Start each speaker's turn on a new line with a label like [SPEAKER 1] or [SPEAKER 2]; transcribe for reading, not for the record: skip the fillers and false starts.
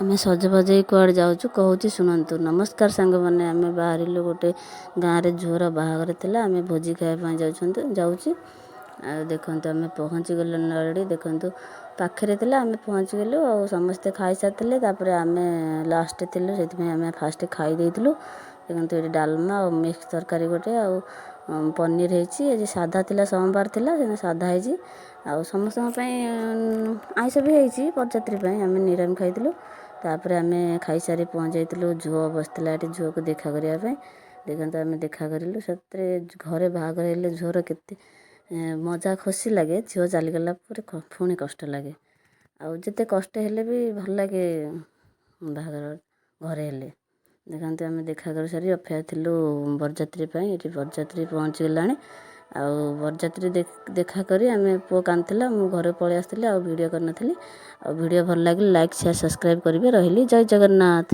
[SPEAKER 1] ଆମେ ସଜବାଜ ହେଇ କୁଆଡ଼େ ଯାଉଛୁ କହୁଛି ଶୁଣନ୍ତୁ। ନମସ୍କାର ସାଙ୍ଗମାନେ, ଆମେ ବାହାରିଲୁ ଗୋଟେ ଗାଁରେ ଝିଅର ବାହାଘର ଥିଲା, ଆମେ ଭୋଜି ଖାଇବା ପାଇଁ ଯାଉଛନ୍ତି ଯାଉଛି। ଆଉ ଦେଖନ୍ତୁ ଆମେ ପହଞ୍ଚିଗଲୁଣି ଅଲରେଡ଼ି। ଦେଖନ୍ତୁ ପାଖରେ ଥିଲା, ଆମେ ପହଞ୍ଚିଗଲୁ ଆଉ ସମସ୍ତେ ଖାଇସାରିଥିଲେ। ତାପରେ ଆମେ ଲାଷ୍ଟ ଥିଲୁ, ସେଥିପାଇଁ ଆମେ ଫାଷ୍ଟ ଖାଇ ଦେଇଥିଲୁ। ଦେଖନ୍ତୁ ଏଠି ଡାଲମା ଆଉ ମିକ୍ସ ତରକାରୀ ଗୋଟେ ଆଉ ପନିର ହେଇଛି। ଆଜି ସାଧା ଥିଲା, ସୋମବାର ଥିଲା, ସେଦିନ ସାଧା ହେଇଛି। ଆଉ ସମସ୍ତଙ୍କ ପାଇଁ ଆଇଁଷ ବି ହେଇଛି ବରଯାତ୍ରୀ ପାଇଁ, ଆମେ ନିରାମି ଖାଇଥିଲୁ। ତାପରେ ଆମେ ଖାଇସାରି ପହଞ୍ଚି ଯାଇଥିଲୁ। ଝୁଅ ବସିଥିଲା ଏଠି ଝୁଅକୁ ଦେଖା କରିବା ପାଇଁ। ଦେଖନ୍ତୁ ଆମେ ଦେଖା କରିଲୁ। ସେଥିରେ ଘରେ ବାହାଘର ହେଲେ ଝୁଅର କେତେ ମଜା ଖୁସି ଲାଗେ। ଝିଅ ଚାଲିଗଲା ପରେ ପୁଣି କଷ୍ଟ ଲାଗେ। ଆଉ ଯେତେ କଷ୍ଟ ହେଲେ ବି ଭଲ ଲାଗେ ବାହାଘର ଘରେ ହେଲେ। ଦେଖନ୍ତୁ ଆମେ ଦେଖା କରିସାରି ଅପେକ୍ଷା ଥିଲୁ ବରଯାତ୍ରୀ ପାଇଁ। ଏଠି ବରଯାତ୍ରୀ ପହଞ୍ଚିଗଲାଣି। ଆଉ ବରଯାତ୍ରୀ ଦେଖା କରି ଆମେ, ପୁଅ କାନ୍ଦୁଥିଲା, ମୁଁ ଘରେ ପଳେଇ ଆସିଥିଲି ଆଉ ଭିଡ଼ିଓ କରିନଥିଲି। ଆଉ ଭିଡ଼ିଓ ଭଲ ଲାଗିଲେ ଲାଇକ୍, ସେୟାର, ସବସ୍କ୍ରାଇବ୍ କରିବେ। ରହିଲି, ଜୟ ଜଗନ୍ନାଥ।